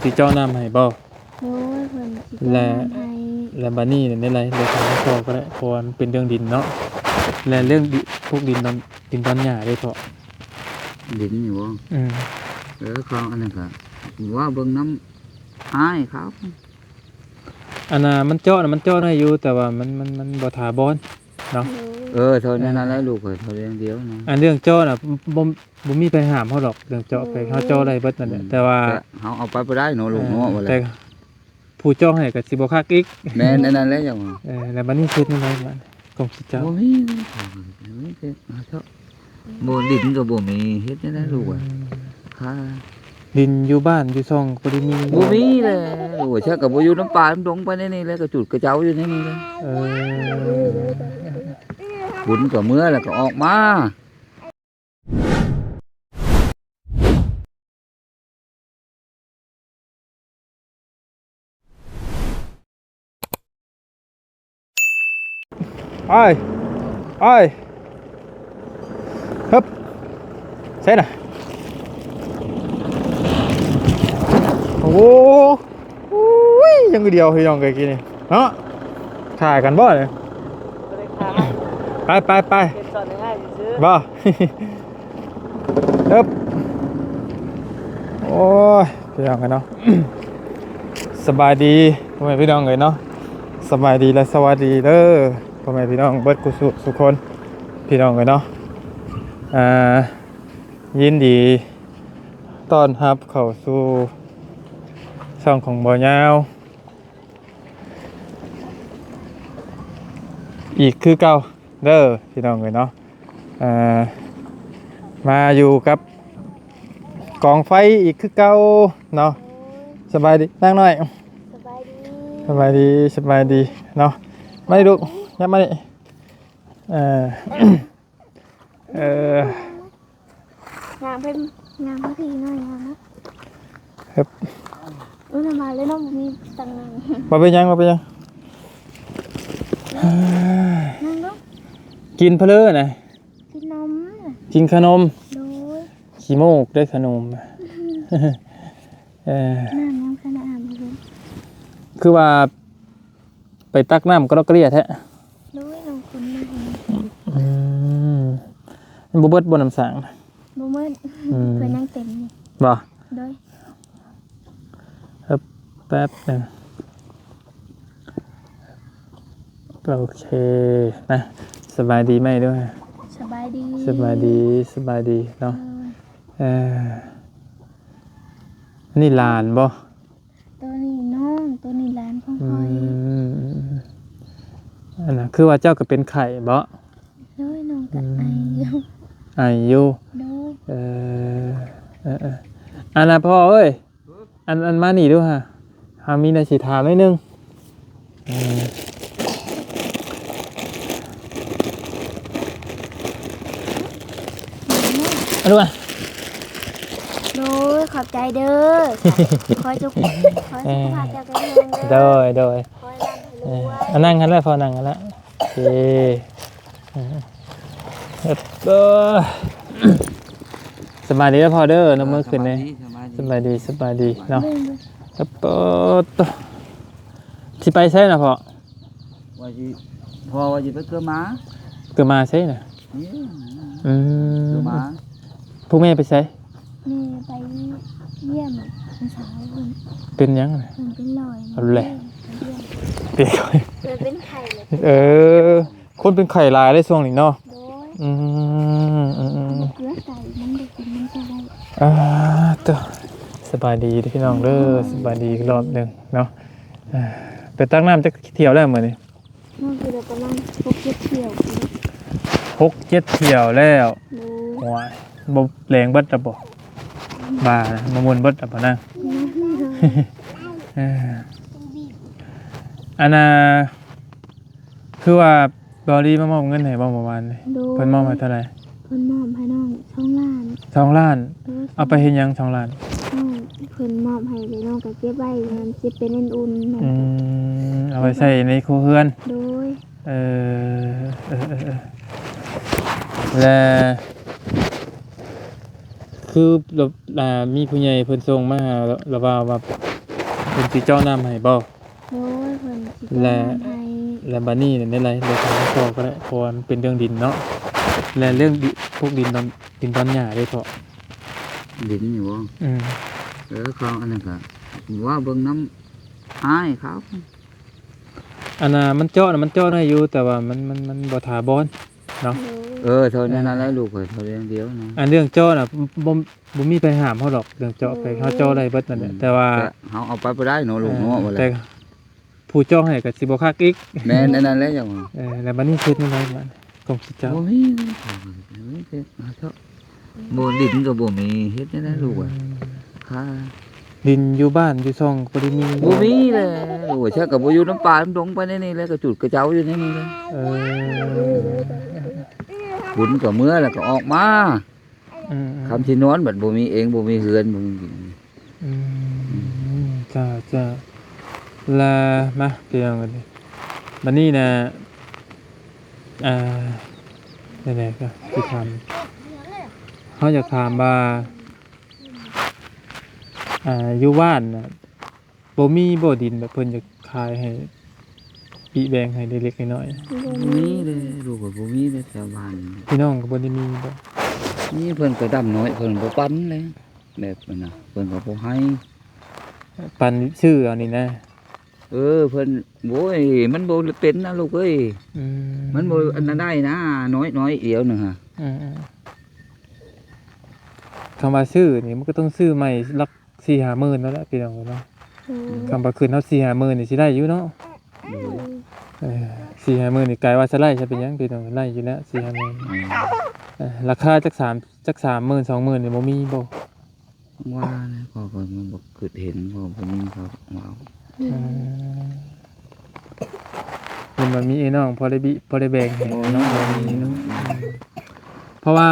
ຊິເຈາະນ້ຳໃຫ້ບໍ່? ໂດຍ ເພິ່ນຊິເຈາະ ແລະ ນ້ຳໃຫ້ ແລະ ບາດນີ້ແນວໃດ ເລີຍຖາມພໍ່ກໍໄດ້ ເພາະວ່າມັນເປັນເລື່ອງດິນເນາະ ແລະ ເລື່ອງດິ ພວກດິນດອນ ດິນດອນຫຍ້າເດ້ພໍ່? ດິນນີ້ບໍ່? ອືມ ເອີ ເຂົາອັນນັ້ນກໍວ່າເບິ່ງນຳອ້າຍເຂົາ ອັນນ່າ ມັນເຈາະນະ ມັນເຈາະໄດ້ຢູ່ ແຕ່ວ່າມັນ ມັນ ມັນບໍ່ຖາວອນເນາະ. ໂດຍ ເອີ ເທົ່ານັ້ນແຫຼະ ເອີ ລູກເອີຍ ເທົ່າຢ່າງດຽວນະ ອັນເລື່ອງເຈາະນະ ບໍ່ ບໍ່ມີໃຜຫ້າມເຮົາດອກ ເລື່ອງເຈາະ ໂດຍ ໃຜເຮົາເຈາະໄດ້ເບິດນັ້ນແຫຼະ ອືມ ແຕ່ວ່າ ແຕ່ເຮົາເອົາໄປບໍ່ໄດ້ເນາະ ລູກເນາະ ເອີ ວ່າແລ້ວ ແຕ່ຜູ້ເຈາະໃຫ້ກໍຊິບໍ່ຄັກອີກ ແມ່ນ ອັນນັ້ນແຫຼະ ເຈົ້າວ່າ ເອີ ແລ້ວບັດນີ້ເຮັດແນວໃດບັດນີ້ ກົງຊິເຈົ້າ ບໍ່ມີ ມີແຕ່ເຮົາເຈາະ ບໍ່ ດິນກໍບໍ່ມີ ເຮັດແນວໃດ ອືມ ລູກເອີຍ ຄ່າ ດິນຢູ່ບ້ານຢູ່ຊ່ອງກໍບໍ່ໄດ້ມີ ບໍ່ມີແຫຼະ ໂອ້ຍ ເຂົາກໍບໍ່ຢູ່ນຳປ່ານຳດົງ ໄປໃນນີ້ແຫຼະ ກະຈູດກະເຈົ້າຢູ່ໃນນີ້ແຫຼະ ເອີ ບຸນກໍເມືອແລ້ວກໍອອກມາ. ໄປ ໄປ ຮຶບ ໃສ່ນະ ໂອ້ ອຸ້ຍ ຍັງດຽວພີ່ນ້ອງເອີຍ ກີ້ນີ້ເນາະ ຖ່າຍກັນບໍ່ນີ້? ບໍ່ໄດ້ຖ່າຍ ໄປ ໄປ ໄປ ເປັນສອນງ່າຍໆຊື່ໆ ບໍ່ ເອີບ ໂອ້ຍ ພີ່ນ້ອງເອີຍເນາະ ສະບາຍດີພໍ່ແມ່ພີ່ນ້ອງເອີຍເນາະ ສະບາຍດີ ແລະ ສະຫວັດດີເດີພໍ່ແມ່ພີ່ນ້ອງເບິດສູ່ສູ່ຄົນ ພີ່ນ້ອງເອີຍເນາະ ອ່າ ຍິນດີຕ້ອນຮັບເຂົ້າສູ່ຊ່ອງຂອງບ່າວຍາວ ອີກຄືເກົ່າເດີພີ່ນ້ອງເອີຍເນາະ ເອີ ມາຢູ່ກັບກອງໄຟອີກຄືເກົ່າເນາະ ສະບາຍດີນາງນ້ອຍ ສະບາຍດີ ສະບາຍດີ ສະບາຍດີເນາະ ມານີ້ລູກ ຍັບມານີ້ ເອີ ເອີ ຍ່າງໄປ ຍ່າງໄປພີ້ໜ້ອຍ ຍ່າງມາ ເອີ ເອີ ນຳມາເລີຍເນາະ ບໍ່ມີຕັງນັ່ງ ບໍ່ເປັນຫຍັງ ບໍ່ເປັນຫຍັງ ນັ່ງເນາະ ກິນເພີນະ ກິນນົມ ກິນຂະໜົມ ໂດຍ ຂີ້ໂມກເດ້ຂະໜົມ ເອີ ນ້ຳຍັງຂະໜາດ ຄືວ່າ ໄປຕັກນ້ຳກະດອກກະເດຍແທ້ ໂດຍ ນ້ອງຄົນມາໃຫ້ ອືມ ມັນບໍ່ເບິດບໍ່ນ້ຳສາງນະ? ບໍ່ເບິດ ອືມ ເພິ່ນຍັງເຕັມຢູ່ ບໍ່? ໂດຍ ເອີ ແປັບໜຶ່ງ ໂອເຄນະ ສະບາຍດີໃໝ່ດ້ວຍ ສະບາຍດີ ສະບາຍດີ ສະບາຍດີເນາະ ໂດຍ ເອີ ອັນນີ້ຫຼານບໍ່? ໂຕນີ້ນ້ອງ ໂຕນີ້ຫຼານຂອງຂ້ອຍ ອືມ ອັນນັ້ນ ຄືວ່າເຈົ້າກໍເປັນໄຂ້ບໍ? ໂດຍ ນ້ອງກໍ ອືມ ໄອຢູ່ ໄອຢູ່ ໂດຍ ເອີ ເອີ ເອີ ອັນນ່າພໍ່ເອີຍ ອັນ ອັນ ມານີ້ດູຫາ ເຮົາມີແນວຊິຖາມໜ້ອຍໜຶ່ງ ເອີ ອັນນັ້ນ ໂດຍ ຂອບໃຈເດີ ຂໍໃຫ້ສຸກ ຂໍໃຫ້ສຸຂະພາບແຂງແຮງເດີ ໂດຍ ໂດຍ ຂໍໃຫ້ລ່ຳໃຫ້ລວຍ ເອີ ອັນນັ້ນຫັ້ນແຫຼະ ພໍ່ນັ່ງຫັ້ນແຫຼະ ໂອເຄ ເອີ ສະບາຍດີເດີພໍ່ເດີ ເອີ ນຳມືຂຶ້ນເດ້ ສະບາຍດີ ສະບາຍດີ ສະບາຍດີເນາະ ເອີ ໂຕ ຊິໄປໃສນະພໍ່? ວ່າຊິ ພໍ່ວ່າຊິໄປເກືອມາ ເກືອມາໃສນະ? ນີ້ ອືມ ເກືອມາ ຜູ້ແມ່ໄປໃສ? ແມ່ໄປຢ້ຽມນ້ອງສາວເພິ່ນ ເປັນຫຍັງນະ? ເພິ່ນເປັນລອຍ ເອົາແຫຼະ ເປັນໄຂ້ ເອີ ຄົນເປັນໄຂ້ຫຼາຍເດ້ຊ່ວງນີ້ເນາະ ໂດຍ ອືມ ອືມ ອືມ ເກືອໄກ່ມັນໄດ້ກິນມັນກໍໄດ້ ອ່າ ໂຕ ສະບາຍດີເດີພີ່ນ້ອງເດີ ສະບາຍດີອີກລອບໜຶ່ງເນາະ ອ່າ ໄປຕັກນ້ຳຈັກຖ້ຽວແລ້ວມື້ນີ້? ມັນຄືໄດ້ປະມານຫົກເຈັດຖ້ຽວ ຫົກເຈັດຖ້ຽວແລ້ວ ໂດຍ ໂອ້ຍ ບໍ່ແລງເບິດລະບໍ່? ບ້ານະ ບໍ່ມ່ວນເບິດລະບໍ່ນາງ? ເອີ ອັນນ່າ ຄືວ່າ ບໍລິມາມອບເງິນໃຫ້ບໍ່ເມື່ອວານນີ້? ໂດຍ ເພິ່ນມອບໃຫ້ເທົ່າໃດ? ເພິ່ນມອບໃຫ້ນ້ອງສອງລ້ານ ສອງລ້ານ ໂດຍ ເອົາໄປເຮັດຫຍັງສອງລ້ານ? ນ້ອງ ເພິ່ນມອບໃຫ້ແລ້ວນ້ອງກໍເກັບໄວ້ ເກັບເປັນເງິນອຸ່ນ ອືມ ເອົາໄວ້ໃຊ້ໃນຄົວເຮືອນ ໂດຍ ເອີ ເອີ ເອີ ເອີ ແລະ ຄື ລະ ລະ ມີຜູ້ໃຫຍ່ເພິ່ນສົ່ງມາຫາລະ ລະວ່າ ວ່າ ພິ່ນຊິເຈາະນ້ຳໃຫ້ບໍ່? ໂດຍ ເພິ່ນຊິເຈາະ ແລະ ນ້ຳໃຫ້ ແລະ ບາດນີ້ແນວໃດ ແລະ ຖາມພໍ່ກໍໄດ້ ເພາະວ່າມັນເປັນເລື່ອງດິນເນາະ ແລະ ເລື່ອງດິ ພວກດິນດອນ ດິນດອນຫຍ້າເດ້ພໍ່? ດິນນີ້ບໍ່? ອືມ ເອີ ເຂົາອັນນັ້ນກໍວ່າເບິ່ງນຳອ້າຍເຂົາ ອັນນ່າ ມັນເຈາະນະ ມັນເຈາະໄດ້ຢູ່ ແຕ່ວ່າມັນ ມັນ ມັນບໍ່ຖາວອນເນາະ. ໂດຍ ເອີ ເທົ່ານັ້ນແຫຼະ ເອີ ລູກເອີຍ ເທົ່າຢ່າງດຽວນະ ອັນເລື່ອງເຈາະນະ ບໍ່ ບໍ່ມີໃຜຫ້າມເຮົາດອກ ເລື່ອງເຈາະ ໂດຍ ໃຜເຮົາເຈາະໄດ້ເບິດນັ້ນແຫຼະ ອືມ ແຕ່ວ່າ ແຕ່ເຮົາເອົາໄປບໍ່ໄດ້ເນາະ ລູກເນາະ ເອີ ວ່າແລ້ວ ແຕ່ຜູ້ເຈາະໃຫ້ກໍຊິບໍ່ຄັກອີກ ແມ່ນ ອັນນັ້ນແຫຼະ ເຈົ້າວ່າ ເອີ ແລ້ວບັດນີ້ເຮັດແນວໃດບັດ ຄວາມຄິດເຈົ້າ? ບໍ່ມີ ບໍ່ມີເຮັດ ເຮົາເຈາະ ບໍ່ ດິນກໍບໍ່ມີ ເຮັດແນວໃດ ອືມ ລູກເອີຍ ຄ່າ ດິນຢູ່ບ້ານຢູ່ຊ່ອງກໍບໍ່ໄດ້ມີ ບໍ່ມີແຫຼະ ໂອ້ຍ ໃສກໍບໍ່ຢູ່ນຳປ່ານຳດົງ ໄປໃນນີ້ແຫຼະ ກະຈູດກະເຈົ້າຢູ່ໃນນີ້ແຫຼະ ເອີ ບຸນກໍເມືອແລ້ວກໍອອກມາ ອືມໆ ຄຳຊິນອນບັດບໍ່ມີເອງ ບໍ່ມີເຮືອນ ບໍ່ມີກິນ ອືມ ອືມ ເຈົ້າ ເຈົ້າ ລະມາ ພີ່ນ້ອງເອີຍ ບັດນີ້ນະ ອ່າ ແນວໃດກໍຊິຖາມ ເຮົາຢາກຖາມວ່າ ອ່າ ຢູ່ບ້ານນະ ບໍ່ມີບໍ່ດິນແບບເພິ່ນຢາກຂາຍໃຫ້ ປິແບ່ງໃຫ້ເລັກໆນ້ອຍໆ? ບໍ່ມີເດ້ລູກ ບໍ່ມີເດ້ແຖວບ້ານ ພີ່ນ້ອງກໍບໍ່ໄດ້ມີບໍ່? ມີ ເພິ່ນກໍດຳນ້ອຍ ເພິ່ນບໍ່ປັນແຫຼະ ແບບນັ້ນນະ ເພິ່ນກໍບໍ່ໃຫ້ ປັນຊື້ເອົານີ້ນະ. ເອີ ເພິ່ນ ໂອ້ຍ ມັນບໍ່ເປັນນະລູກເອີຍ ອືມ ມັນບໍ່ອັນນັ້ນໄດ້ນະ ນ້ອຍໆດຽວໜຶ່ງຫະ ອືມ ຄຳວ່າຊື້ນີ້ມັນກໍຕ້ອງຊື້ໃໝ່ຫຼັກສີ່ຫ້າໝື່ນນັ້ນແຫຼະ ພີ່ນ້ອງເອີຍເນາະ ອືມ ຄຳວ່າຂຶ້ນເຮົາສີ່ຫ້າໝື່ນນີ້ຊິໄດ້ຢູ່ເນາະ ໂດຍ ເອີ ສີ່ຫ້າໝື່ນນີ້ກາຍວ່າຊິໄດ້ຊະເປັນຫຍັງ ພີ່ນ້ອງ ໄດ້ຢູ່ແລ້ວສີ່ຫ້າໝື່ນ ອືມ ເອີ ລາຄາຈັກສາມ ຈັກສາມໝື່ນ ສອງໝື່ນນີ້ບໍ່ມີບໍ່? ວ່າແລ້ວ ຂ້ອຍກໍຍັງບໍ່ຄິດເຫັນ ເພາະຜູ້ຍິງເຂົາເວົ້າ ອືມ ອືມ ເຫັນວ່າມີອ້າຍນ້ອງພໍໄດ້ບິ ພໍໄດ້ແບ່ງໃຫ້ເນາະ ບໍ່ມີດອກ ເພາະວ່າ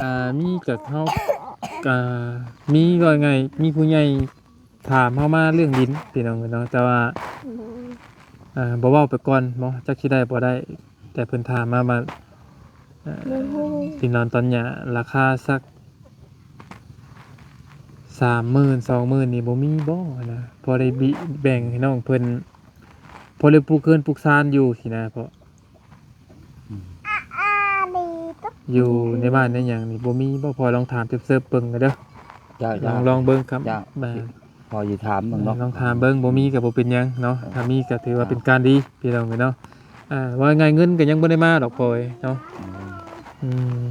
ອ່າ ມີກໍເຮົາ ອ່າ ມີ ເວົ້າງ່າຍ ມີຜູ້ໃຫຍ່ຖາມເຮົາມາເລື່ອງດິນ ພີ່ນ້ອງເອີຍເນາະ ແຕ່ວ່າ ໂດຍ ອ່າ ບໍ່ເວົ້າໄປກ່ອນເນາະ ຈັກຊິໄດ້ບໍ່ໄດ້ ແຕ່ເພິ່ນຖາມມາວ່າ ເອີ ບໍ່ຮູ້ ທີ່ນອນຕອນຫຍ້າລາຄາສັກສາມໝື່ນ ສອງໝື່ນນີ້ບໍ່ມີບໍ່ຫັ້ນນະ ພໍໄດ້ບິ ແບ່ງໃຫ້ນ້ອງເພິ່ນ ພໍໄດ້ປູກເຮືອນປູກຊານຢູ່ຊີ້ນະ ເພາະ ອືມ ຢູ່ໃນບ້ານໃນຫຍັງນີ້ບໍ່ມີບໍ່? ພໍລອງຖາມເສີບໆເບິ່ງເດີ ເຈົ້າ ລອງ ລອງເບິ່ງຄຳ ເຈົ້າ ແມ່ນ ພໍຊິຖາມເບິ່ງເນາະ ລອງຖາມເບິ່ງ ບໍ່ມີກໍບໍ່ເປັນຫຍັງເນາະ ຖ້າມີກໍຖືວ່າເປັນການດີ ພີ່ນ້ອງເອີຍເນາະ ອ່າ ວ່າງ່າຍເງິນກໍຍັງບໍ່ໄດ້ມາດອກ ພໍ່ເອີຍເນາະ ອືມ ອືມ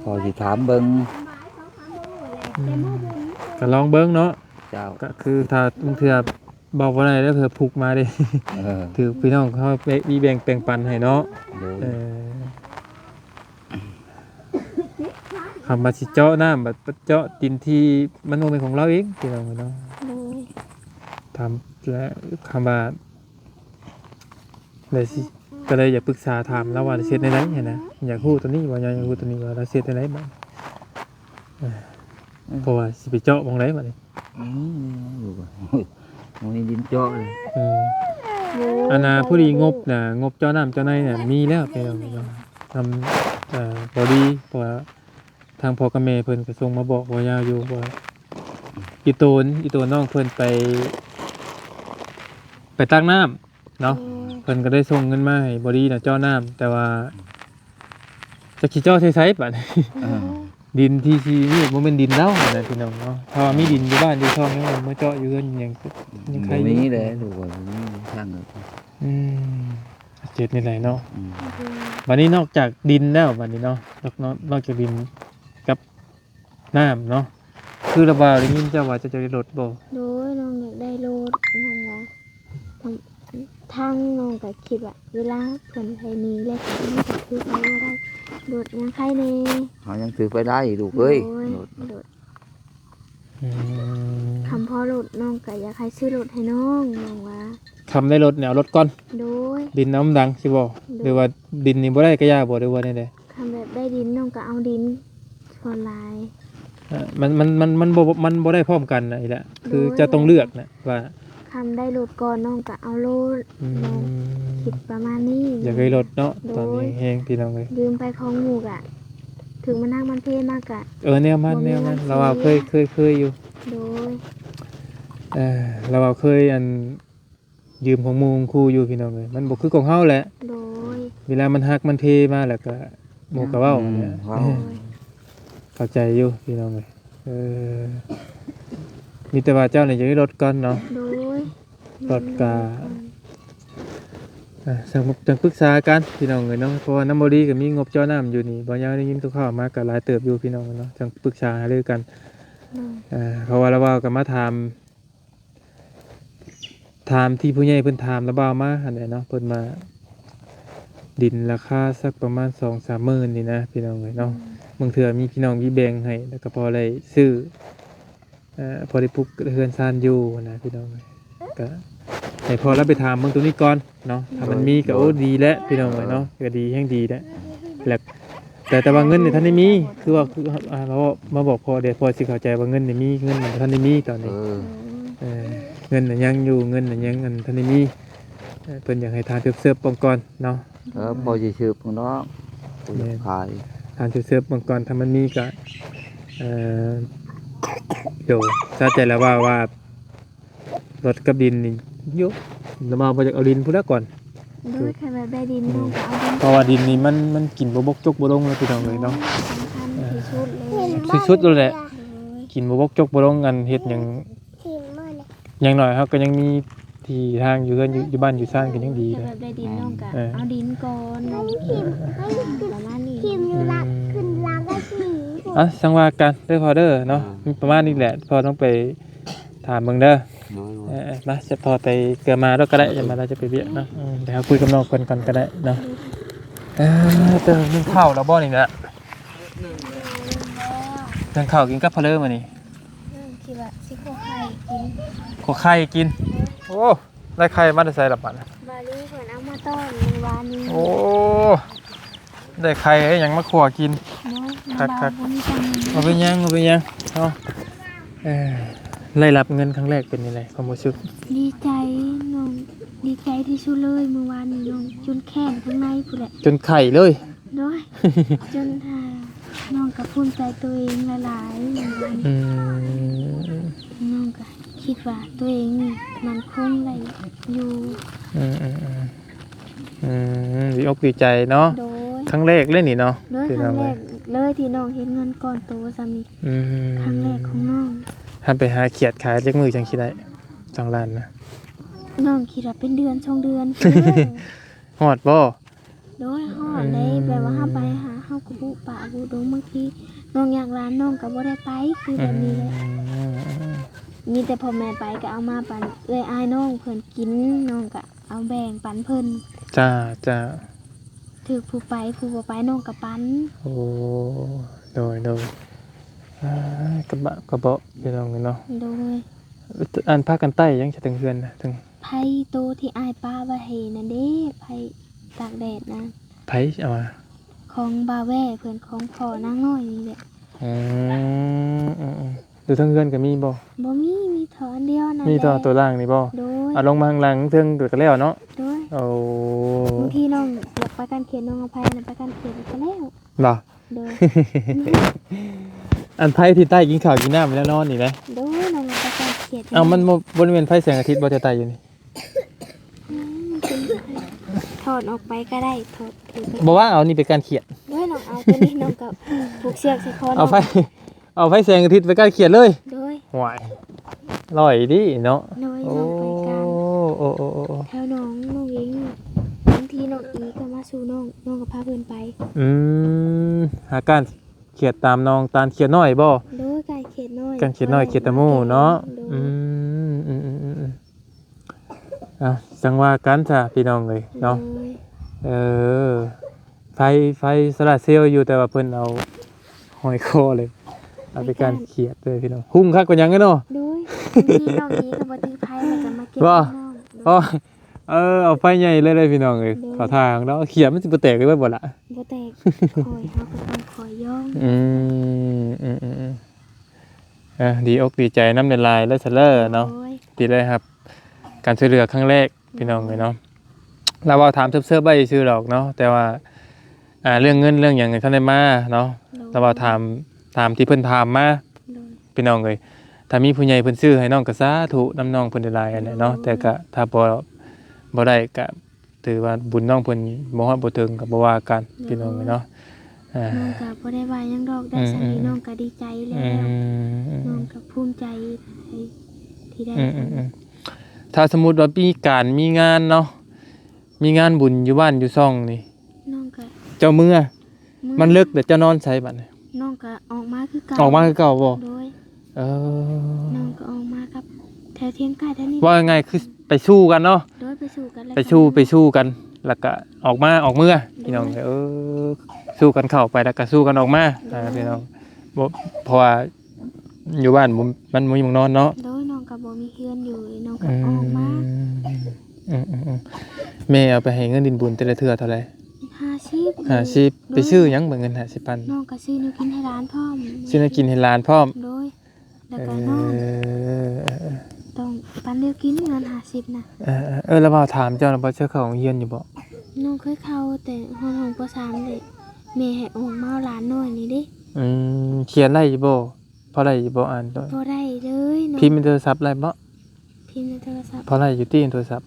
ພໍຊິຖາມເບິ່ງ ອືມ ກໍລອງເບິ່ງເນາະ ເຈົ້າ ກໍຄືຖ້າບາງເທື່ອເວົ້າບໍ່ໄດ້ເດີ ເພື່ອຜູກມາເດ້ ເອີ ຖືກພີ່ນ້ອງເຮົາແບ່ງ ມີແບ່ງແບ່ງປັນໃຫ້ເນາະ ໂດຍ ເອີ ຄຳວ່າຊິເຈາະນ້ຳ ບັດເຈາະດິນທີ່ມັນບໍ່ແມ່ນຂອງລາວເອງ ພີ່ນ້ອງເອີຍເນາະ ໂດຍ ຖາມ ແລະ ຄຳວ່າ ແລະ ຊິ ກໍເລີຍຢາກປຶກສາຖາມລາວວ່າຊິເຮັດແນວໃດຫັ້ນນະ ຢາກຮູ້ຕົວນີ້ວ່າ ຢາກຮູ້ຕົວນີ້ວ່າລາວຊິເຮັດແນວໃດບັດ ເອີ ເພາະວ່າຊິໄປເຈາະໝ່ອງໃດບັດນີ້ ອືມ ບໍ່ມີດິນເຈາະເລີຍ ເອີ ໂອ້ ອັນນ່າ ພໍດີງົບນະ ງົບເຈາະນ້ຳເຈາະໃນນະ ມີແລ້ວ ພີ່ນ້ອງເນາະ ນຳ ເອີ ພໍດີ ເພາະວ່າທາງພໍ່ກັບແມ່ເພິ່ນກໍສົ່ງມາບອກບໍ່ຍາວຢູ່ວ່າ ອີ່ໂຕນ ອີ່ໂຕນນ້ອງເພິ່ນໄປ ໄປຕັກນ້ຳ ເນາະ ອືມ ເພິ່ນກໍໄດ້ສົ່ງເງິນມາໃຫ້ບໍດີນະເຈາະນ້ຳ ແຕ່ວ່າ ອືມ ຈັກຊິເຈາະໃສ່ໃສບາດນີ້ ເອີ ດິນທີ່ຊິນີ້ບໍ່ແມ່ນດິນລາວນະພີ່ນ້ອງເນາະ ເພາະວ່າມີດິນຢູ່ບ້ານຢູ່ຊ່ອງ ຍັງເອົາມາເຈາະຢູ່ເຮືອນຫຍັງ ອືມ ຍັງໄຄ ບໍ່ມີແຫຼະ ລູກເອີຍ ບໍ່ມີທາງເລີຍ ອືມ ເຮັດແນວໃດເນາະ ອືມ ບາດນີ້ນອກຈາກດິນແລ້ວ ບາດນີ້ເນາະ ນອກ ນອກ ນອກຈາກດິນກັບ ນ້ຳເນາະ ຄືລະບ່າວໄດ້ຍິນເຈົ້າວ່າເຈົ້າຢາກໄດ້ລົດບໍ່? ໂດຍ ນ້ອງຢາກໄດ້ລົດ ນ້ອງວ່າ ທາງ ທາງນ້ອງກໍຄິດວ່າເວລາເພິ່ນໃຊ້ໜີ້ແລ້ວກໍ ມັນກໍຊື້ໄປບໍ່ໄດ້ ລົດຍັງໄຄແດ່ ເຮົາຍັງຊື້ໄປໄດ້ລູກເອີຍ ໂດຍ ລົດ ລົດ ອືມ ຄຳພໍລົດ ນ້ອງກໍຢາກໃຫ້ຊື້ລົດໃຫ້ນ້ອງ ນ້ອງວ່າ ຄຳໄດ້ລົດນີ້ເອົາລົດກ່ອນ ໂດຍ ດິນເອົານຳຫຼັງຊິບໍ່? ໂດຍ ຫຼືວ່າດິນນີ້ບໍ່ໄດ້ກໍຢ່າບໍ່ ຫຼືວ່າແນວໃດ? ຄັນແບບໄດ້ດິນ ນ້ອງກໍເອົາດິນສ່ວນຫຼາຍ ເອີ ມັນ ມັນ ມັນ ມັນບໍ່ ມັນບໍ່ໄດ້ພ້ອມກັນນະ ອີ່ຫຼະ ຄື ໂດຍ ເຈົ້າຕ້ອງເລືອກນະວ່າ ຄັນໄດ້ລົດກ່ອນ ນ້ອງກໍເອົາໂລດ ອືມ ນ້ອງຄິດປະມານນີ້ ຢາກໄດ້ລົດເນາະ ໂດຍ ຕອນນີ້ແຮງ ພີ່ນ້ອງເອີຍ ຢືມໄປຂອງໝູ່ກະ ຖືກມັນໜັກມັນເພມາກະ ເອີ ແນວມັນ ບໍ່ມີ ແນວມັນ ເງິນ ລາວວ່າເຄີຍ ຊື້ ເຄີຍ ເຄີຍຢູ່ ໂດຍ ເອີ ລາວວ່າເຄີຍ ອັນ ຢືມຂອງໝູ່ຂອງຄູ່ຢູ່ພີ່ນ້ອງເອີຍ ມັນບໍ່ຄືຂອງເຮົາແຫຼະ. ໂດຍ ເວລາມັນຫັກມັນເພມາແລ້ວກະໝູ່ກະເວົ້າ ອືມ ແຫຼະ ເວົ້າ ໂດຍ ເຂົ້າໃຈຢູ່ພີ່ນ້ອງເອີຍ. ເອີ ມີແຕ່ວ່າເຈົ້ານີ້ຢາກໄດ້ລົດກ່ອນເນາະ. ໂດຍ ລົດກະ ອືມ ອ່າ ຈັ່ງ ຈັ່ງປຶກສາກັນພີ່ນ້ອງເອີຍເນາະ ເພາະວ່ານ້ຳບໍ່ດີກໍມີງົບເຈາະນ້ຳຢູ່ນີ້ ບ່າວຍາວໄດ້ຍິນຂ່າວໆມາກໍຫຼາຍເຕີບຢູ່ພີ່ນ້ອງເນາະ ຈັ່ງປຶກສາຫາລືກັນ. ໂດຍ ເອີ ເພາະວ່າລາວເວົ້າກໍມາຖາມ ຖາມທີ່ຜູ້ໃຫຍ່ເພິ່ນຖາມລະບ່າວມາຫັ້ນແຫຼະເນາະ ເພິ່ນວ່າດິນລາຄາສັກປະມານສອງສາມໝື່ນນີ້ນະພີ່ນ້ອງເອີຍເນາະ. ອືມ ບາງເທື່ອມີພີ່ນ້ອງມີແບ່ງໃຫ້ ແລ້ວກໍພໍໄດ້ຊື້ ເອີ ພໍໄດ້ປຸກເຮືອນຊານຢູ່ນະພີ່ນ້ອງເອີຍ. ກໍໃຫ້ພໍ່ລາວໄປຖາມເບິ່ງຕົວນີ້ກ່ອນເນາະ ຖ້າມັນມີກໍ ໂອ້ ໂດຍ ດີແຫຼະພີ່ນ້ອງເອີຍເນາະ ກໍດີແຮງດີແຫຼະ ແລ້ວ ແຕ່ ແຕ່ວ່າເງິນນີ້ທັນໄດ້ມີ ຄືວ່າ ຄື ອ່າ ມາບອກ ມາບອກພໍ່ແດ່ ພໍ່ຊິເຂົ້າໃຈວ່າເງິນນີ້ມີ ເງິນມັນບໍ່ທັນໄດ້ມີຕອນນີ້. ເອີ ເອີ ເງິນນະຍັງຢູ່ ເງິນນະຍັງ ອັນ ທັນໄດ້ມີ. ເອີ ເພິ່ນຢາກໃຫ້ຖາມເສີບໆເບິ່ງກ່ອນເນາະ. ເອີ ພໍຊິສືບເບິ່ງເນາະ ແມ່ນ ຂາຍ ຖາມເສີບໆເບິ່ງກ່ອນ ຖ້າມັນມີກໍ ເອີ ໂດຍ ຊາໃຈແລ້ວວ່າ ວ່າ ລົດກັບດິນນີ້ຢູ່ ລະບ່າວບໍ່ຢາກເອົາດິນພຸ້ນລະກ່ອນ. ໂດຍ ຄັນວ່າໄດ້ດິນ ອືມ ນ້ອງກໍເອົາດິນ ເພາະວ່າດິນນີ້ມັນ ມັນກິນບໍ່ບົກຈົກບໍ່ລົງເລີຍພີ່ນ້ອງເອີຍເນາະ. ສຳຄັນ ເອີ ທີ່ສຸດເລີຍ ທີ່ສຸດໂລດແຫຼະ. ໂດຍ ກິນບໍ່ບົກຈົກບໍ່ລົງ ອັນເຮັດຫຍັງ ຢ່າງໜ້ອຍເຮົາກໍຍັງມີທີ່ທາງຢູ່ເຮືອນ ຢູ່ ຢູ່ບ້ານຢູ່ຊານກໍຍັງດີ. ໂດຍ ແຕ່ແບບໄດ້ດິນ ອືມ ນ້ອງກໍ ເອີ ເອົາດິນກ່ອນເນາະ ປະມານນີ້. ອືມ ອ່ະ ຈັ່ງວ່າກັນເດີພໍ່ເດີເນາະ. ອືມ ມີປະມານນີ້ແຫຼະ ພໍ່ຕ້ອງໄປ ຖາມເບິ່ງເດີ. ໂດຍ ໂດຍ ເອີ ມາ ຈະພໍໄປເກືອມາແລ້ວກໍໄດ້ ຈະມາແລ້ວຈະໄປວຽກເນາະ. ອືມ ດຽວເຮົາຄຸຍກັບນ້ອງເພິ່ນກ່ອນກໍໄດ້ເນາະ. ເອີ ເຕີ ໜຶ້ງເຂົ້າແລ້ວບໍ່ນີ້ນະ? ໜຶ້ງແລ້ວ ໜຶ້ງເຂົ້າກິນກັບພະເລີມື້ນີ້? ອືມ ຄິດວ່າຊິຂົ້ວໄຂ່ກິນ ຂົ້ວໄຂ່ກິນ. ໂອ້ ໄດ້ໄຂ່ມາແຕ່ໃສລະບັດ? ບາລີເພິ່ນເອົາມາຕ້ອນມື້ວານນີ້. ໂອ້ ໄດ້ໄຂ່ຫຍັງມາຂົ້ວກິນ. ຄັກໆ ບໍ່ເປັນຫຍັງ ບໍ່ເປັນຫຍັງເນາະ. ເອີ ໄດ້ຮັບເງິນຄັ້ງແລກເປັນຈັ່ງໃດຄວາມຮູ້ສຶກ? ດີໃຈນ້ອງ ດີໃຈທີ່ສຸດເລີຍ. ມື້ວານນີ້ນ້ອງຈົນແຂນຂ້າງໃນພຸ້ນແຫຼະ ຈົນໄຂ້ເລີຍ. ໂດຍ ຈົນ ອ່າ ນ້ອງກໍພູມໃຈຕົວເອງຫຼາຍໆ. ອືມ ນ້ອງກໍຄິດວ່າຕົວເອງນີ້ໝັ້ນຄົງໄດ້ຢູ່. ອືມ ອືມ ອືມ ອືມ ດີອົກດີໃຈເນາະ. ໂດຍ ຄັ້ງແລກເລີຍນີ້ເນາະ. ໂດຍ ຄັ້ງແລກເລີຍທີ່ນ້ອງເຮັດເງິນກ້ອນໂຕສ່ຳນີ້. ອືມ ຄັ້ງແລກຂອງນ້ອງ. ຫາໄປຫາຂຽດຂາຍຈັກມື້ຈັ່ງຊິໄດ້ສອງລ້ານນະ? ນ້ອງຄິດວ່າເປັນເດືອນສອງເດືອນ. ຮອດບໍ່? ໂດຍ ຮອດເດ້. ອືມ ແບບວ່າເຮົາໄປຫາ ເຮົາກໍບຸປ່າບຸດົງ ບາງທີນ້ອງຢາກຫຼານ ນ້ອງກໍບໍ່ໄດ້ໄປ ຄືແບບນີ້ແຫຼະ. ອືມ ມີແຕ່ພໍ່ແມ່ໄປກໍເອົາມາປັນເອື້ອຍອ້າຍນ້ອງເພິ່ນກິນ ນ້ອງກໍເອົາແບ່ງປັນເພິ່ນ. ຈ້າ ຈ້າ ຖືກຜູ້ໄປ ຜູ້ບໍ່ໄປ ນ້ອງກໍປັນ. ໂອ້ ໂດຍ ໂດຍ ອ່າ ກະບະກະເບາະ ພີ່ນ້ອງເອີຍເນາະ. ໂດຍ ອັນ ພາກັນໄຕ້ຫຍັງຊະ ເທິງເຮືອນນະ ເທິງ ໄພ້ໂຕທີ່ອ້າຍປະໄວ້ໃຫ້ນັ້ນເດ້ ໄພ້ຕາກແດດນະ. ໃຜເອົາມາ? ຂອງບ່າວແວ່ເພິ່ນ ຂອງພໍ່ນາງນ້ອຍນີ້ແຫຼະ. ອືມ ອືມ ອືມ ຢູ່ເທິງເຮືອນກໍມີບໍ່? ບໍ່ມີ ມີທໍ່ອັນດຽວນັ້ນແຫຼະ. ມີທໍ່ຕົວລ່າງນີ້ບໍ່? ໂດຍ ເອົາລົງມາຂ້າງລ່າງເທິງກໍແລ້ວເນາະ. ໂດຍ ໂອ້ ບາງທີນ້ອງຢາກໄປກ້ານຂຽດ ນ້ອງເອົາໄພ້ນັ້ນໄປກ້ານຂຽດກໍແລ້ວ. ບໍ່? ໂດຍ ອັນໄຟທີ່ໃຕ້ກິນເຂົ້າກິນນ້ຳແລ້ວນອນນີ້ນະ. ໂດຍ ນ້ອງເອົາໄປໃຕ້ຂຽດ. ເອົ້າ ມັນບໍ່ ບໍ່ແມ່ນໄຟແສງອາທິດບໍ່ ທີ່ໃຕ້ຢູ່ນີ້? ອືມ ຖອດອອກໄປກໍໄດ້ ຖອດຖືໄປ. ບໍ່ວ່າເອົານີ້ໄປກ້ານຂຽດ. ໂດຍ ນ້ອງເອົາຕົວນີ້ ນ້ອງກໍຜູກເຊືອກໃສ່ຄໍ. ເອົາໄຟ ເອົາໄຟແສງອາທິດໄປກ້ານຂຽດເລີຍ. ໂດຍ ໂອ້ຍ ລອຍດີເນາະ. ໂດຍ ໂອ້ ນ້ອງໄປກ້ານ ໂອ້ ໂອ້ ໂອ້ ໂອ້ ແຖວໜອງ ນ້ອງເອງ. ບາງທີນ້ອງອີກໍມາສູ່ນ້ອງ ນ້ອງກໍພາເພິ່ນໄປ. ອືມ ຫາກ້ານຂຽດຕາມໜອງ ຕານຂຽດນ້ອຍບໍ່? ໂດຍ ກ້ານຂຽດນ້ອຍ ກ້ານຂຽດນ້ອຍ ຂຽດຕະໝູ່ເນາະ. ໂດຍ ອືມ ອືມ ອືມ ອືມ ເອົ້າ ຈັ່ງວ່າກັນຊະພີ່ນ້ອງເອີຍເນາະ. ໂດຍ ເອີ ໄຟ ໄຟໂຊລາເຊວຢູ່ ແຕ່ວ່າເພິ່ນເອົາຫ້ອຍຄໍເລີຍ ເອົາໄປກ້ານຂຽດເລີຍພີ່ນ້ອງ. ຮຸ່ງຄັກປານຫຍັງເນາະ. ໂດຍ ບາງທີນ້ອງນີ້ກໍບໍ່ຖືໄຟ ແລ້ວກໍມາເກັບ ບໍ່ ນ້ອງ. ໂດຍ ເອີ ເອົາໄຟໃຫຍ່ເລີຍເດ້ພີ່ນ້ອງເອີຍ. ໂດຍ ເຂົ້າທ່າຂອງເຮົາ ຂຽດມັນຊິບໍ່ແຕກເລີຍບໍ່ລະ? ບໍ່ແຕກ ຄ່ອຍ ເຮົາກໍຕ້ອງຄ່ອຍຢ່ອງ. ອືມ ອືມ ອືມ ອືມ ອ່າ ດີອົກດີໃຈນຳຫຼາຍໆເລີຍຊະເລີເນາະ. ໂດຍ ທີ່ໄດ້ຮັບການຊ່ວຍເຫຼືອຄັ້ງແລກ ພີ່ນ້ອງເອີຍເນາະ. ລາວເວົ້າຖາມເສີບໆໄວ້ຊື່ໆດອກເນາະ ແຕ່ວ່າ ອ່າ ເລື່ອງເງິນເລື່ອງຫຍັງນີ້ທັນໄດ້ມາເນາະ. ໂດຍ ລາວເວົ້າຖາມ ຖາມທີ່ເພິ່ນຖາມມາ. ໂດຍ ພີ່ນ້ອງເອີຍ ຖ້າມີຜູ້ໃຫຍ່ເພິ່ນຊື້ໃຫ້ນ້ອງກໍສາທຸນຳນ້ອງເພິ່ນຫຼາຍໆຫັ້ນແຫຼະເນາະ. ໂດຍ ແຕ່ກໍຖ້າບໍ່ ບໍ່ໄດ້ກໍຖືວ່າບຸນນ້ອງເພິ່ນບໍ່ຮອດບໍ່ເຖິງກໍບໍ່ວ່າກັນ ໂດຍ ພີ່ນ້ອງເອີຍເນາະ. ອ່າ ນ້ອງກໍບໍ່ໄດ້ວ່າຫຍັງດອກ ໄດ້ສ່ຳນີ້ ອືມໆໆ ນ້ອງກໍດີໃຈແລ້ວ ອືມໆໆ ນ້ອງກໍພູມໃຈທີ່ໄດ້ ອືມໆໆ. ຖ້າສົມມຸດວ່າມີການມີງານເນາະ ມີງານບຸນຢູ່ບ້ານຢູ່ຊ່ອງນີ້ ນ້ອງກໍ ເຈົ້າເມືອ ເມືອ ມັນເລິກແລ້ວເຈົ້ານອນໃສບັດນີ້? ນ້ອງກໍອອກມາຄືເກົ່າ ອອກມາຄືເກົ່າບໍ່? ໂດຍ ເອີ ນ້ອງກໍອອກມາກັບແຖວທຽງກາແຖວນີ້ ເວົ້າງ່າຍໆຄືໄປສູ້ກັນເນາະ. ໂດຍ ໄປສູ້ກັນ ໄປສູ້ ໄປສູ້ກັນ ແລ້ວກໍອອກມາ ອອກເມືອ ໂດຍ ພີ່ນ້ອງເອີຍ. ສູ້ກັນເຂົ້າໄປ ແລ້ວກໍສູ້ກັນອອກມາ ໂດຍ ອ່າ ພີ່ນ້ອງ ບໍ່ ເພາະວ່າ ຢູ່ບ້ານບໍ່ ມັນບໍ່ມີໝ່ອງນອນເນາະ. ໂດຍ ນ້ອງກໍບໍ່ມີເຮືອນຢູ່ ນ້ອງກໍອອກມາ ອືມໆໆ. ແມ່ເອົາໄປໃຫ້ເງິນດິນບຸນແຕ່ລະເທື່ອເທົ່າໃດ? ຫ້າສິບ ຫ້າສິບ. ໂດຍ ໄປຊື້ຫຍັງເບິດເງິນຫ້າສິບພັນ? ນ້ອງກໍຊື້ແນວກິນໃຫ້ຫຼານພ້ອມ ຊື້ແນວກິນໃຫ້ຫຼານພ້ອມ. ໂດຍ ແລ້ວກໍນອນ ເອີ ຕ້ອງປັນແນວກິນເງິນຫ້າສິບນະ. ເອີ ເອີ ລະເວົ້າຖາມເຈົ້ານະ ບໍ່ ເຈົ້າເຂົ້າໂຮງຮຽນຢູ່ບໍ່? ນ້ອງເຄີຍເຂົ້າແຕ່ຮອດຫ້ອງ ປໍສາມ ເດ້ ແມ່ໃຫ້ອອກມາເອົາຫຼານນ້ອຍນີ້ເດ້. ອືມ ຂຽນໄດ້ຢູ່ບໍ່? ພໍໄດ້ຢູ່ບໍ່? ອ່ານ ບໍ່ໄດ້ເລີຍເນາະ. ພິມໃນໂທລະສັບໄດ້ບໍ່? ພິມໃນໂທລະສັບ ພໍໄດ້ຢູ່ຕິ ໂທລະສັບ?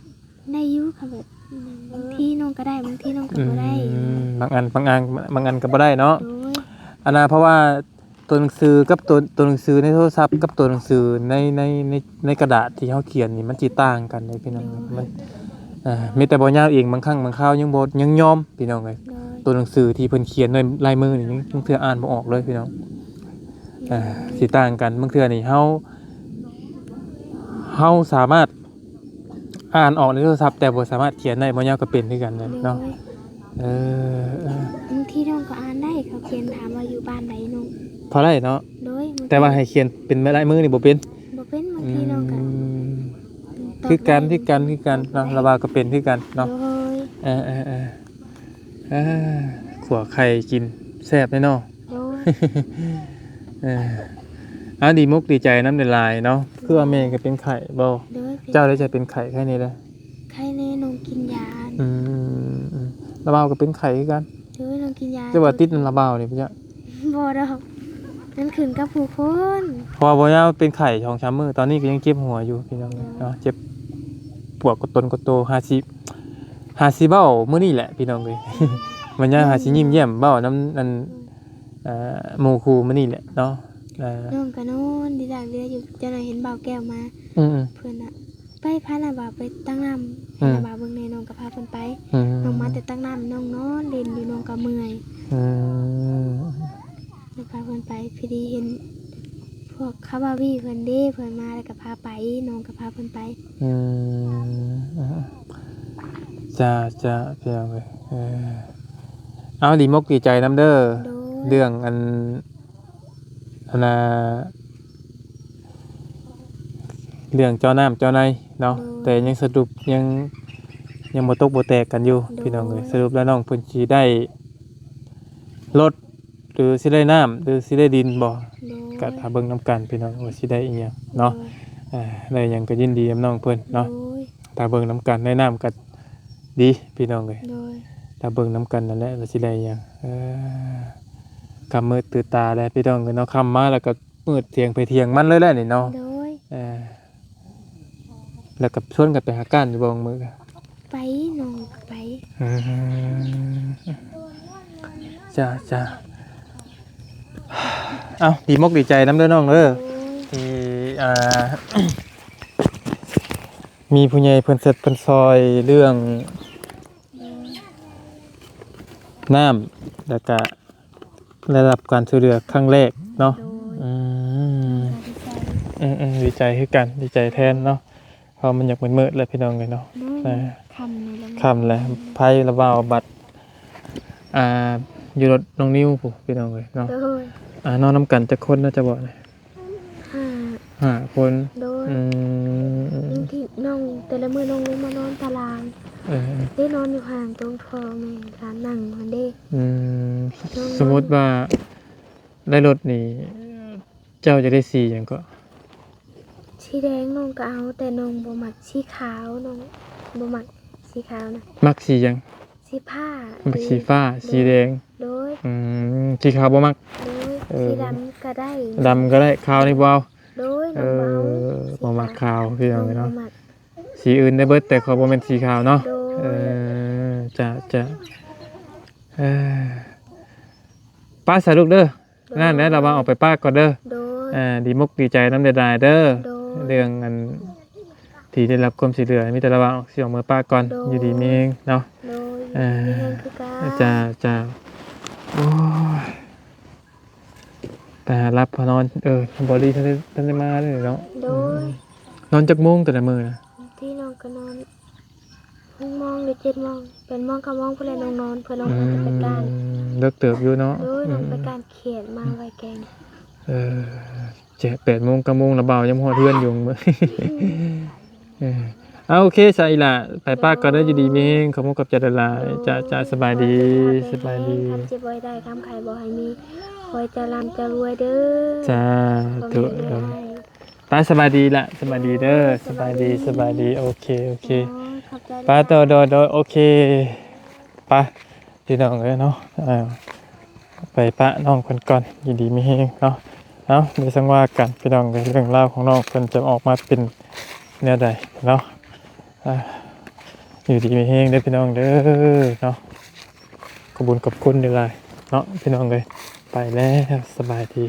ໄດ້ຢູ່ ຄັນແບບ ບາງທີນ້ອງກໍໄດ້ ບາງທີນ້ອງກໍບໍ່ໄດ້. ອືມ ບາງອັນ ບາງອັນ ບາງອັນກໍບໍ່ໄດ້ເນາະ. ໂດຍ ອັນນ່າ ເພາະວ່າຕົວໜັງສືກັບຕົວ ຕົວໜັງສືໃນໂທລະສັບກັບຕົວໜັງສືໃນ ໃນ ໃນ ໃນກະດາດທີ່ເຮົາຂຽນນີ້ ມັນຊິຕ່າງກັນເດ້ ພີ່ນ້ອງ. ໂດຍ ມັນ ເອີ ມີແຕ່ບໍ່ຍາວເອງ ບາງຄັ້ງບາງຄາວຍັງບໍ່ ຍັງຍອມ ພີ່ນ້ອງເອີຍ. ໂດຍ ຕົວໜັງສືທີ່ເພິ່ນຂຽນດ້ວຍລາຍມືນີ້ ຍັງ ລາງເທື່ອອ່ານບໍ່ອອກເລີຍ ພີ່ນ້ອງ. ໂດຍ ອ່າ ຊິຕ່າງກັນ ບາງເທື່ອນີ້ເຮົາ ເຮົາສາມາດອ່ານອອກໃນໂທລະສັບ ແຕ່ບໍ່ສາມາດຂຽນໄດ້ ບໍ່ຍາວກໍເປັນຄືກັນເນາະ. ໂດຍ ເອີ ເອີ ບາງທີນ້ອງກໍອ່ານໄດ້ ເຂົາຂຽນຖາມວ່າຢູ່ບ້ານໃດນ້ອງ. ພໍໄດ້ເນາະ. ໂດຍ ບາງທີ ແຕ່ວ່າໃຫ້ຂຽນເປັນລາຍມືນີ້ບໍ່ເປັນ ບໍ່ເປັນ. ບາງທີນ້ອງກໍ ອືມ ຄືກັນ ຄືກັນ ຄືກັນເນາະ ລະວ່າກໍເປັນຄືກັນເນາະ. ໂດຍ ເອີ ເອີ ເອີ ເອີ ຂົ້ວໄຂ່ກິນແຊບແດ່ເນາະ. ໂດຍ ເອີ ອ່າ ດີມົກດີໃຈນຳຫຼາຍໆເນາະ. ຄືວ່າແມ່ກໍເປັນໄຂ້ບໍ່? ໂດຍ ເປັນ. ເຈົ້າໄດ້ຈະເປັນໄຂ້ ໄຂ້ແນ່ແລ້ວ? ໄຂ້ແນ່ ນ້ອງກິນຢາ. ອືມ ລະບ່າວກໍເປັນໄຂ້ຄືກັນ. ໂດຍ ນ້ອງກິນຢາ. ເຈົ້າວ່າຕິດນຳລະບ່າວນີ້ບໍ່? ບໍ່ດອກ ມັນຂຶ້ນກັບຜູ້ຄົນ ເພາະວ່າບໍ່ຍາວເປັນໄຂ້ສອງສາມມື້ ຕອນນີ້ກໍຍັງເຈັບຫົວຢູ່ ພີ່ນ້ອງເອີຍເນາະ. ເຈັບປວດກະຕົນກະໂຕ ຫາຊິ ຫາຊິເວົ້າມື້ນີ້ແຫຼະ ພີ່ນ້ອງເອີຍ. ມັນຍາມຫາຊິຍິ້ມແຍ້ມເວົ້ານຳ ອັນ ເອີ ໝູ່ຄູ່ມື້ນີ້ແຫຼະເນາະ. ເອີ ນ້ອງກໍນອນດີດາກເລືອຢູ່ ຈັກໜ່ອຍເຫັນບ່າວແກ້ວມາ. ອືມໆ ເພິ່ນນະ ໄປພານ້າບ່າວໄປຕັກນ້ຳ ອືມ ໃຫ້ນ້າບ່າວເບິ່ງແດ່ ນ້ອງກໍພາເພິ່ນໄປ. ອືມ ນ້ອງມາແຕ່ຕັກນ້ຳ ນ້ອງນອນຫຼິ້ນຢູ່ ນ້ອງກໍເມື່ອຍ. ອືມ ນ້ອງພາເພິ່ນໄປ ພໍດີເຫັນພວກຄາວາວີເພິ່ນເດ້ ເພິ່ນມາແລ້ວກໍພາໄປ ນ້ອງກໍພາເພິ່ນໄປ. ອືມ ອືມ ຈ້າ ຈ້າ ພີ່ນ້ອງເອີຍ. ເອີ ເອົາ ດີມົກດີໃຈນຳເດີ. ໂດຍ ເລື່ອງອັນ ອັນນ່າ ເລື່ອງເຈົ້ານ້ຳເຈົ້າໃນເນາະ. ໂດຍ ແຕ່ຍັງສະຫຼຸບ ຍັງ ຍັງບໍ່ຕົກບໍ່ແຕກກັນຢູ່. ໂດຍ ພີ່ນ້ອງເອີຍ. ສະຫຼຸບແລ້ວນ້ອງເພິ່ນຊິໄດ້ລົດ ຫຼືຊິໄດ້ນ້ຳ ຫຼືຊິໄດ້ດິນບໍ່? ໂດຍ ກໍຖ້າເບິ່ງນຳກັນ ພີ່ນ້ອງ ວ່າຊິໄດ້ອີ່ຫຍັງເນາະ. ໂດຍ ເອີ ໄດ້ຫຍັງກໍຍິນດີນຳນ້ອງເພິ່ນເນາະ. ໂດຍ ຖ້າເບິ່ງນຳກັນ ໄດ້ນ້ຳກໍດີ ພີ່ນ້ອງເອີຍ. ໂດຍ ຖ້າເບິ່ງນຳກັນນັ້ນແຫຼະ ວ່າຊິໄດ້ຫຍັງ. ເອີ ຄ່ຳມືດຕື່ນຕາແລ້ວ ພີ່ນ້ອງເອີຍເນາະ. ຄ່ຳມາແລ້ວກໍມືດຖຽງໃຜຖຽງມັນເລີຍແຫຼະນີ້ເນາະ. ໂດຍ ເອີ ແລ້ວກໍຊວນກັນໄປຫາກ້ານຢູ່ບໍ່ ບາງມື້? ໄປ ນ້ອງໄປ. ອືມ ຈ້າ ຈ້າ. ເອົ້າ ດີມົກດີໃຈນຳເດີນ້ອງເດີ. ໂດຍ ທີ່ ອ່າ ມີຜູ້ໃຫຍ່ເພິ່ນເຊີດເພິ່ນຊ່ອຍເລື່ອງ ໂດຍ ນ້ຳ ແລ້ວກະໄດ້ຮັບການຊ່ວຍເຫຼືອຄັ້ງແລກເນາະ. ໂດຍ ອືມ ກໍດີໃຈ ອືມໆ ດີໃຈຄືກັນ ດີໃຈແທນເນາະ. ເພາະມັນຢາກມືດໆແລ້ວ ພີ່ນ້ອງເອີຍເນາະ. ໂດຍ ເອີ ຄ່ຳແລ້ວ ຄ່ຳແລ້ວ ໄຟລະເວົ້າບັດ ອ່າ ຢູ່ລົດນ້ອງນິວພຸ້ນ ພີ່ນ້ອງເອີຍເນາະ. ໂດຍ ອ່າ ນອນນຳກັນຈັກຄົນເນາະ ເຈົ້າເບາະນີ້? ຫ້າ ຫ້າຄົນ. ໂດຍ ອືມ ບາງທີນ້ອງ ແຕ່ລະມື້ນ້ອງລົງມານອນຕາລ່າງ. ເອີ ໄດ້ນອນຢູ່ຫ້ອງໂຖງພໍ່ແມ່ ຫຼານນັ່ງຫັ້ນເດ້. ອືມ ສົມມຸດວ່າໄດ້ລົດນີ້ ເຈົ້າຢາກໄດ້ສີຫຍັງເກາະ? ສີແດງນ້ອງກໍເອົາ ແຕ່ນ້ອງບໍ່ມັກສີຂາວ ນ້ອງບໍ່ມັກສີຂາວນະ. ມັກສີຫຍັງ? ສີຟ້າ. ມັກສີຟ້າ ໂດຍ ສີແດງ. ໂດຍ ອືມ ສີຂາວບໍ່ມັກ. ໂດຍ ເອີ ສີດຳກໍໄດ້ ດຳກໍໄດ້ ຂາວນີ້ບໍ່ເອົາ. ໂດຍ ເອີ ບໍ່ມັກຂາວ ພີ່ນ້ອງເອີຍເນາະ. ບໍ່ມັກ ສີອື່ນໄດ້ເບິດ ແຕ່ຂໍບໍ່ແມ່ນສີຂາວເນາະ. ໂດຍ ເອີ ຈະ ຈະ ເອີ ໄປສາລູກເດີ. ໂດຍ ນັ້ນແຫຼະ ລະວັງອອກໄປປະກ່ອນເດີ. ໂດຍ ເອີ ດີມົກດີໃຈນຳຫຼາຍໆເດີ. ໂດຍ ເລື່ອງອັນທີ່ໄດ້ຮັບຄວາມຊ່ວຍເຫຼືອ ມີແຕ່ລະວັງອອກ ຊິອອກເມືອປະກ່ອນ. ໂດຍ ຢູ່ດີມີແຮງເນາະ. ໂດຍ ເອີ ມີແຮງຄືກັນ. ເຈົ້າ ເຈົ້າ. ໂອ້ຍ ໄປຫາຫຼັບພານອນ. ເອີ ບໍລີທັນໄດ້ ທັນໄດ້ມາເລີຍເນາະ. ໂດຍ ອືມ ນອນຈັກໂມງແຕ່ລະມື້ນະ? ທີ່ນອນກໍນອນຫົກໂມງ ຫຼື ເຈັດໂມງ ແປດໂມງ ເກົ້າໂມງພຸ້ນແຫຼະ ນ້ອງນອນ ເພື່ອນ້ອງ ອືມ ອອກໄປການ. ເລິກເຕີບຢູ່ເນາະ. ໂດຍ ອືມ ນ້ອງໄປການຂຽນ ມາໄວແກງ. ເອີ ເຈັດ ແປດໂມງ ເກົ້າໂມງລະ ບ່າວຍັງບໍ່ຮອດເຮືອນຢູ່. ອືມ ເອີ ເອົາ ໂອເຄ ຊະ ອີ່ຫຼ້າ ໄປປະກ່ອນເດີ. ໂດຍ ຢູ່ດີມີແຮງ ຂອບຄຸນຂອບໃຈຫຼາຍໆ. ໂດຍ ຈ້າ ຈ້າ ສະບາຍດີ ຂອບໃຈຫຼາຍໆ. ສະບາຍດີ. ຄວາມເຈັບບໍ່ໃຫ້ໄດ້ ຄວາມໄຂ້ບໍ່ໃຫ້ມີ ຂໍໃຫ້ເຈົ້າລ່ຳເຈົ້າລວຍເດີ. ສາທຸ. ໄປ ສະບາຍດີລະ ສະບາຍດີເດີ. ໂດຍ ສະບາຍດີ ສະບາຍດີ ສະບາຍດີ. ໂອເຄ ໂອເຄ. ໂດຍ ຂອບໃຈຫຼາຍໆ. ໄປຕໍ່ ໂດຍ ໂດຍ ໂອເຄ. ໄປ ພີ່ນ້ອງເອີຍເນາະ ເອີ ໄປປະນ້ອງເພິ່ນກ່ອນ ຢູ່ດີມີແຮງເນາະ. ເອົາ ດຽວຈັ່ງວ່າກັນ ພີ່ນ້ອງເອີຍ ເລື່ອງລາວຂອງນ້ອງເພິ່ນຈະອອກມາເປັນແນວໃດເນາະ. ເອີ ຢູ່ດີມີແຮງເດີ ພີ່ນ້ອງເດີເນາະ. ຂອບຄຸນ ຂອບຄຸນຫຼາຍໆເນາະ ພີ່ນ້ອງເອີຍ. ໄປແລ້ວ ສະບາຍດີ.